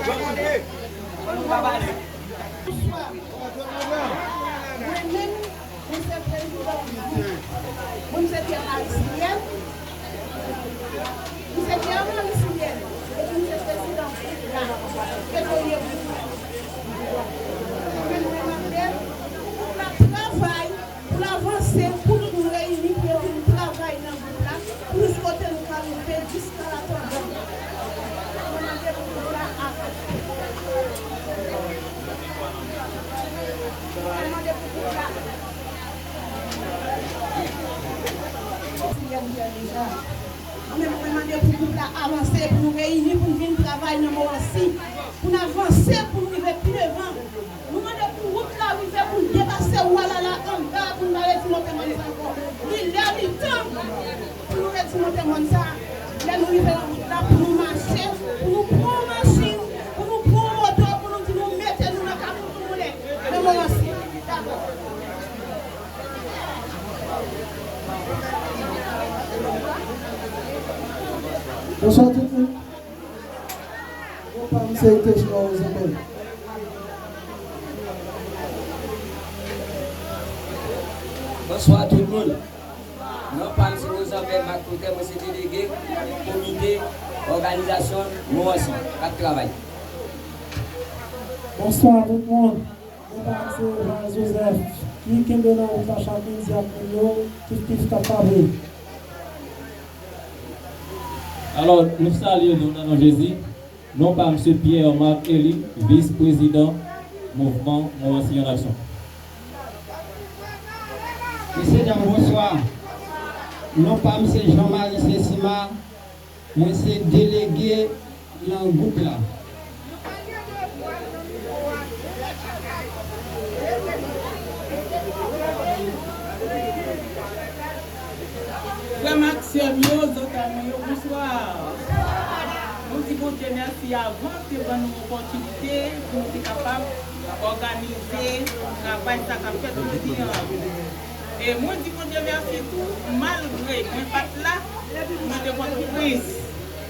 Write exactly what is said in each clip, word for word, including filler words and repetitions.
Bonswa. Mwen menm, mwen se prezidan. Mwen se pyè Maris Liyèn. Mwen se pyè Maris Liyèn. Epi mwen se prezidan la. Petrolyè. Mwen mande pou n ap travay, pou n avanse, pou nou reyini, pou yo vin travay nan gwoup la, pou nou kote nou ka rive jiska la tandans. Mwen mande pou gwoup la avanse. Mwen mande pou gwoup la. Mwen menm, mwen mande pou gwoup la avanse, pou nou reyini, pou nou vin travay nan Moransi, pou n avanse, pou nou rive pi devan. Nou mande pou wout la rive, pou l depase Walala anba, pou n pa redi monte mòn sa ankò. Li lè, li tan pou nou redi monte mòn sa. Lè nou rive nan wout la, pou nou mache, pou nou pran machin, pou nou pran moto, pou nou di nou mete nou nan Kafou Toumoulè, nan Moransi. Dakò. Bonswa tout moun. Non pa m se Tejima Rosenberg. Bonswa tout moun. Non pa m se Rosenberg Marc Cotter, mwen se delege komite òganizasyon Moransi k ap travay. Bonswa tout moun. Non pa m se Jean Joseph, ki kenbe nan wout la chak lendi ak moun yo, kif kif k ap frape. Alò, nou salye nou nan non Jezi. Non pa m se Pierre Marc Élie, vis prezidan mouvman Moransi an aksyon. Mesye dam, bonswa. Non pa m se Jean Marie Saint-Simard, mwen se delege nan gwoup la. Frè m ak sè m yo, zòt a mwen yo, bonswa. Nou di Bondye mèsi avan te ban nou opòtinite pou nou te kapab òganize travay sa k ap fèt jodi an. E mwen di Bondye mèsi tou, malgre mwen pa t la, mwen te Pòtoprens.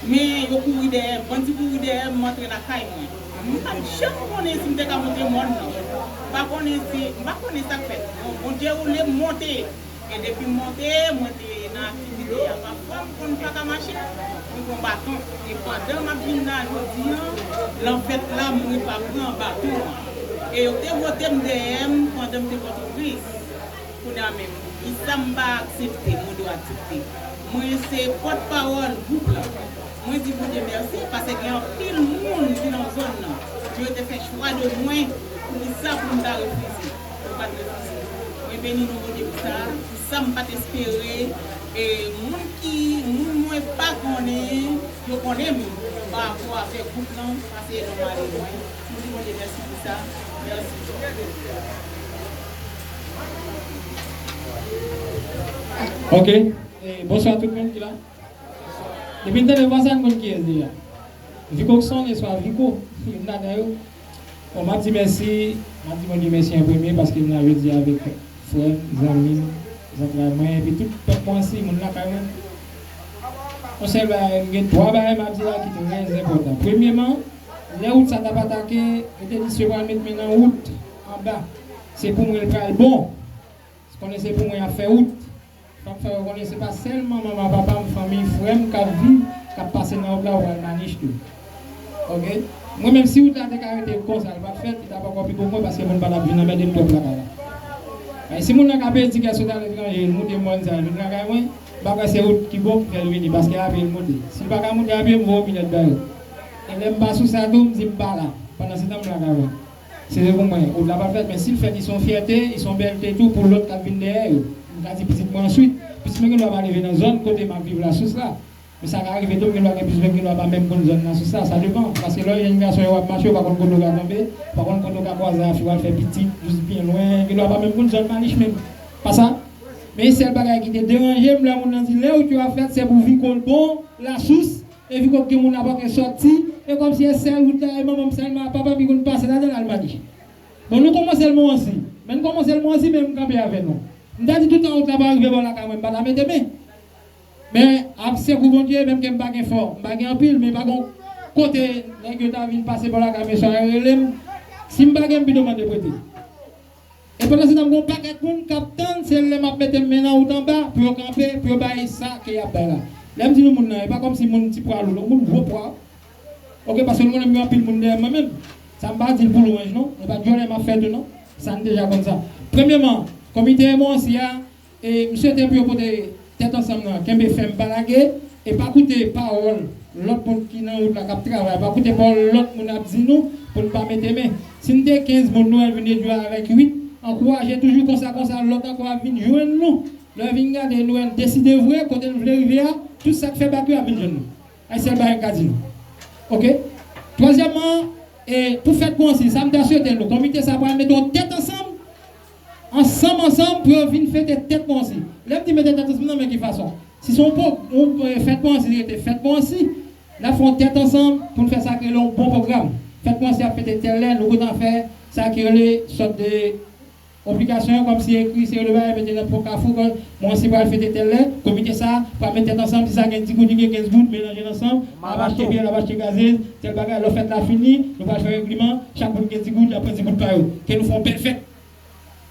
Men yo kouri dèyè m, bandi kouri dèyè m, m antre lakay mwen. M pa t janm konnen si m te ka monte mòn nan. M pa konnen si, m pa konnen sa k fèt. Bon, Bondye woule m monte. E depi m monte, mwen te nan aktivite a pa fò, m konn pa ka mache, m pran baton. E pandan m ap vin la jodi an, nan fèt la, m repapran baton an. E yo te vote m dèyè m pandan m te Pòtoprens. Kounye a menm, e sa m pa aksepte, mwen dwe aksepte. Mwen se pòtpawòl gwoup la. Mwen di Bondye mèsi, paske gen anpil moun ki nan zòn nan, yo te fè chwa de mwen, poukisa pou m ta refize? Yo pa t refize. Mwen beni non Bondye pou sa, pou sa m pa t espere. E moun ki, moun mwen pa konnen, yo konnen m pa rapò avèk gwoup lan, paske yo mare mwen. Mwen di Bondye mèsi pou sa. Mèsi. Ok. E, bonswa tout moun ki la. Depi n tande vwa sa, n konn kiyès deja. Vico k sonnen, swa Vico, youn ladan yo. Bon, m ap di mèsi, m ap di Bondye mèsi an premye paske m la jodi a avèk frè m, zanmi m, zantray mwen, epi tout pèp Moransi, moun lakay mwen. Yon sèl bagay, m gen twa bagay m ap di la ki trè enpòtan. Premyeman, lè wout sa t ap atake, yo te di si yo pral met men nan wout anba, se pou mwen l pral bon. Konnen se pou mwen y ap fè wout. Fò m fè yo konnen se pa sèlman manman, papa m, fanmi, frè m k ap viv, k ap pase nan wout la pou al Manich tou. Ok? Mwen menm, si wout la te ka rete konsa, l pa t fèt, li t ap ankò pi bon pou mwen, paske moun pa t ap vin anmède m twòp lakay la. Men si moun nan ka pedi kè sot aletranje, l moute mòn sa, l vin lakay mwen, m pa kwè se wout ki bon ki fè l vini, paske a pye l moute. Si l pa ka moute a pye, m voye yon bilèt ba yo. E lè m pa sou sa tou, m di m pa la. Pandansetan, m lakay mwen. Se vre pou mwen, wout la pa fèt, men si l fèt, li se yon fyète, li se yon bèlte tou pou lòt k ap vin dèyè yo. M ka di pitit mwen answit, pitit mwen gen dwa pa leve nan zòn kote m ap viv la, sous la. Men sa ka rive tou, m gen dwa gen pitit mwen gen dwa pa menm konn zòn la, sous la, sa depann. Paske lè w jèn gason e w ap mache, ou pa konn kote w ka tonbe, ou pa konn kote w ka kwaze a fi w al fè pitit, jis byen lwen, gen dwa pa menm konn zòn Manich menm. Pa sa? Men sèl bagay ki te deranje m, lè moun nan di lè wout yo ap fèt, se pou Vico l bon, la sous, e Vico k gen moun ap antre sòti, e kòmsi e sèl wout la, e manman m sèlman, papa m ki konn pase ladan l al Manich. Bon, nou kòmanse l Moransi. Men n kòmanse l Moransi, men m kanpe avè nou. M ta di toutan wout la pa rive bò lakay mwen, m pa ta mete men. Men, ap sekou Bondye, menm ke m pa gen fò, m pa gen anpil, men pa gon Kote nèg yo ta vin pase bò lakay mesye a rele m. Si m pa gen, m pito mande prete. E pandan se tan, m gen yon pakèt moun k ap tann, se lè m ap mete men nan wout anba pou yo kanpe, pou yo bay sa ke y ap bay la. Lè m di nou moun nan, e pa kòmsi moun ti pwa lou, non, moun gwo pwa. Oke, paske nou konnen m gen anpil moun dèyè mwen menm. Sa m pa di l pou lwanj, non. E pa dyòlè m ap fè tou, non. Sa n deja konn sa. Premyèman, komite M O C a, e m swete pou yo pote tèt ansanm nan, kenbe fèm, pa lage, e pa koute pawòl lòt moun ki nan wout la k ap travay, pa koute pawòl lòt moun ap di nou pou n pa mete men. Si n te kenz moun, nou wè n vin redui a avèk uit, ankouraje toujou konsa, konsa, lòt ankò ap vin jwenn nou. Lè yo vin gade, nou wè n deside vre, kote n vle rive a, tout sa k fè bak yo ap vin jwenn nou. Ay sèl bagay m ka di nou. Oke? Twazyèmman, e pou fèt Gwansi, sa m ta swete nou, komite sa pral mete yon tèt ansanm, ansanm, ansanm, pou yo vin fete tèt Gwansi. Lè m di mete tèt ansanm nan, men ki fason? Si se yon po-, yon, e, fèt Gwansi, li rete fèt Gwansi, n ap fè yon tèt ansanm pou n fè sa k rele yon bon pwogram. Fèt Gwansi ap fete tèl lè, nou gentan fè sa ki rele sòt de konplikasyon yo, kòmsi ekri seri de bagay, mete nan pwokafou, kòm Gwansi pral fete tèl lè, komite sa pral met tèt ansanm, si sa gen di goud, li gen kenz goud, melanje l ansanm, n ap achte byè, n ap achte gazez, tèl bagay, lè fèt la fini, nou pral fè regleman, chak moun gen di goud, y ap pran di goud pa yo. Ke nou fè yon bèl fèt.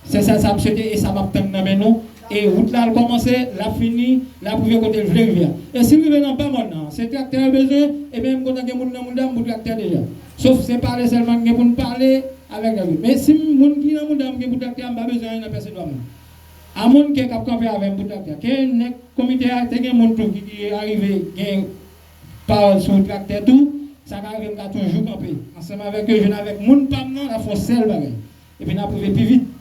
Se sa, sa m swete e sa m ap tann nan men nou. E wout la al kòmanse, l ap fini, l ap rive kote l vle rive a. E si l rive nan ba mòn nan, se traktè yo bezwen, ebyen m kontan gen moun nan mouda m pou traktè deja. Sof se pale sèlman n gen pou n pale avèk nèg yo. Men si moun ki nan mouda m gen pou traktè a, m pa bezwen anyen nan pèse dwa moun. A moun ke k ap kanpe avè m pou traktè a. Ke nèg komite a te gen moun tou ki, ki arive gen pawòl sou traktè tou, sa ka rive m ka toujou kanpe ansanm avèk yo, jwenn avèk moun pa m nan, n ap fè yon sèl bagay. Epi n ap rive pi vit.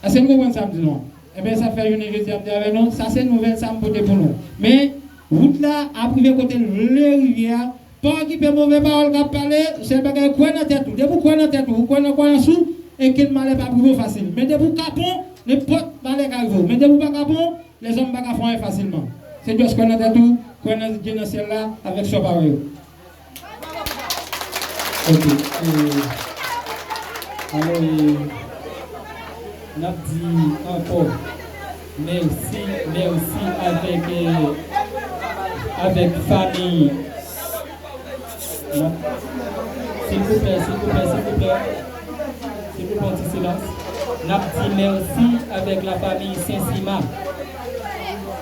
Èske n konprann sa m di nou an? Ebyen, sa fè jounen jodi a m di avèk nou, sa se nouvèl sa m pote pou nou. Men, wout la ap rive kote l vle rive a, pa okipe move pawòl k ap pale, sèl bagay kwè nan tèt ou. Depi w kwè nan tèt ou, ou kwè nan kwayans ou, okenn malè p ap rive w fasil. Men depi w kapon, nenpòt malè ka rive w. Men depi w pa kapon, lèzòm pa ka fè w anyen fasilman. Se just kwè nan tèt ou, kwè nan Dye nan syèl la, avèk sò pawòl yo. Ok. E, alò, e, n ap di ankò mèsi, mèsi avèk, e, avèk fanmi. N ap, silvouplè, silvouplè, silvouplè, silvouplè, yon ti silans. N ap di mèsi avèk lafanmi Sensima.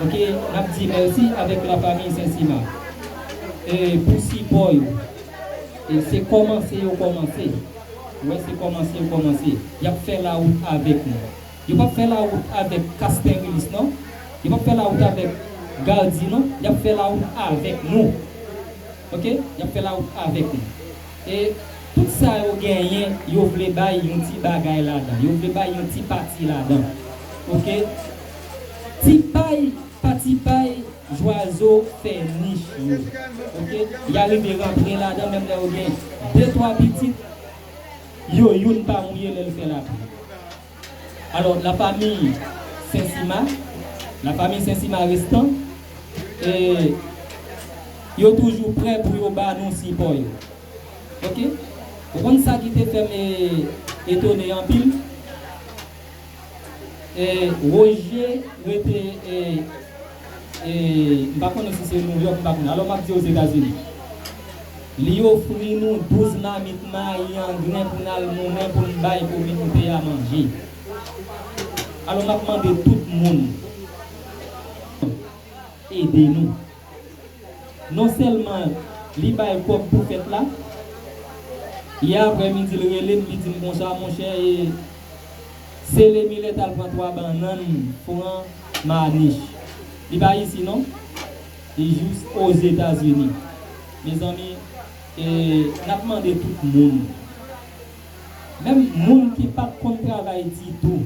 Ok, n ap di mèsi avèk lafanmi Sensima. E pou sipò yo. E se kòmanse yo kòmanse. Ou wè, se kòmanse yo kòmanse. Y ap fè lawout avèk nou. Yo p ap fè lawout avèk Castex Willis non. Yo p ap fè lawout avèk Gardy non. Y ap fè lawout avèk nou. Ok? Y ap fè lawout avèk nou. E tout sa yo genyen, yo vle bay yon ti bagay ladan. Yo vle bay yon ti pati ladan. Ok? Ti pay pa ti pay, zwazo fè nich yo. Ok? Y a rive rantre ladan, menm lè yo gen de twa pitit, yo youn pa mouye lè l fè lapli. Alò, lafanmi Sensima, lafanmi Sensima restan, e, yo toujou prè pou yo ba nou sipò yo. Ok? Ou konn sa ki te fè m, e, etone anpil? E, Roger rete, e, e, m pa konnen si se Nouyòk, m pa konnen. Alò, m ap di Ozetazini. Li ofri nou douz mamit mayi angren pou n al moulen pou n bay kominote a manje. Alò, m ap mande tout moun ede nou. Non sèlman li bay kòb pou fèt la, yè aprèmidi l rele m, li di m konsa, monchè, e, sele milèt al pran twa bannann, fran, manich. Li pa isi non, li jis Ozetazini. Mezanmi, e, n ap mande tout moun, menm moun ki pa t konn travay ditou,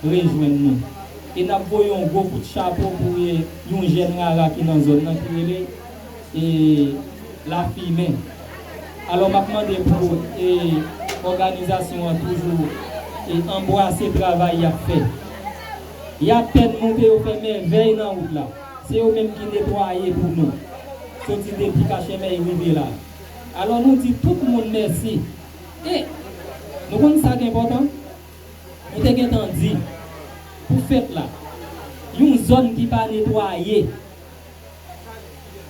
rejwenn nou. E n ap voye yon gwo kout chapo pou, e, yon jèn rara ki nan zòn nan ki rele, e, Lafimen. Alò, m ap mande pou, e, òganizasyon an toujou, e, anbrase travay y ap fè. Y apèn monte, yo fè mèvèy nan wout la. Se yo menm ki netwaye pou nou. Soti depi Kachemèy rive la. Alò, nou di tout moun mèsi. E nou konn sa k enpòtan? Nou te gentan di, pou fèt la, yon zòn ki pa netwaye,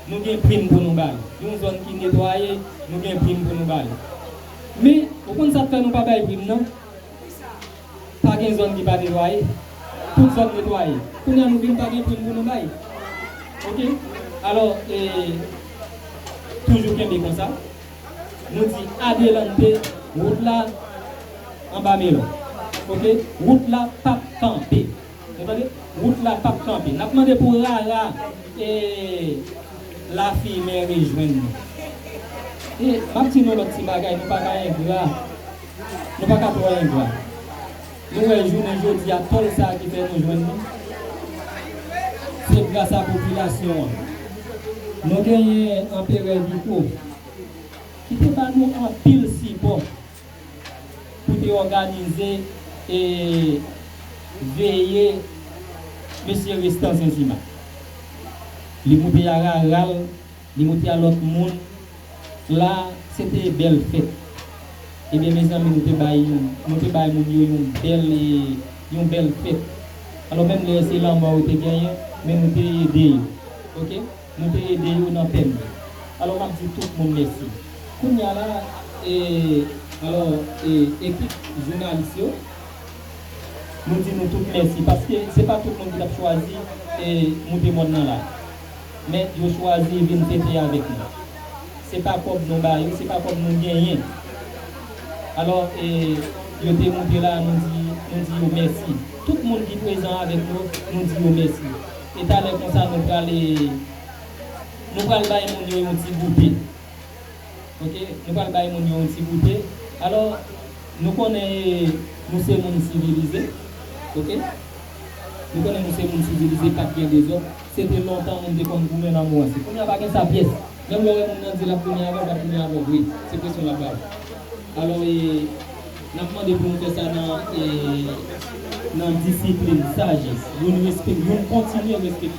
Nou gen prim pou nou bay. Yon zòn ki netwaye, nou gen prim pou nou bay. Men, ou konn sa k fè nou pa bay prim nan? Pa gen zòn ki pa netwaye. Tout zòn netwaye. Kounye a nou vin pa gen prim pou nou bay. Oke? Alò, e, toujou kenbe konsa. Nou di adelante, wout la anba melon. Oke? Wout la p ap kanpe. Nou tande? Wout la p ap kanpe. N ap mande pou Rara e Lafimen rejwenn nou. E m ap di nou lòt ti bagay, nou pa ka engra. Nou pa ka twò engra. Nou wè jounen jodi a, tòl sa a ki fè nou jwenn li, se gras a popilasyon an. Nou genyen Anperè Viko, ki te ba nou anpil sipò pou te òganize e veye mesye Restan Zenzima. Li moute a Rara l, li moute a lòt moun. La, se te bèl fèt. Ebyen, mezanmi, nou te bay, nou te bay moun yo yon bèl, e, yon bèl fèt. Alò, menm lè se lanmò yo te genyen, men nou te ede yo. Oke? Nou te ede yo nan pèn yo. Alò, m ap di tout moun mèsi. Kounye a la, e, alò, e, ekip jounalis yo, nou di nou tout mèsi, paske se pa tout moun ki t ap chwazi, e, moute mòn nan la. Men yo chwazi vin fete avèk nou. Se pa kòb nou ba yo, se pa kòb nou genyen. Alò, e, yo te moute la, nou di, nou di yo mèsi. Tout moun ki prezan avèk nou, nou di yo mèsi. E talè konsa, nou pral, e, nou pral bay moun yo yon ti goute. Oke? Nou pral bay moun yo yon ti goute. Alò, nou konnen, e, nou se moun sivilize. Oke? Nou konnen nou se moun sivilize, pa t gen dezòd. Se te lontan moun te konn goumen nan mouwase. Kounye a pa gen sa pyès. Menm lè w wè moun nan di l ap goumen avè w, l ap goumen avè w vre. Se presyon l ap ba w. Alò, e, n ap mande pou nou fè sa nan, e, nan disiplin, sajès. Youn respekte, youn kontinye respekte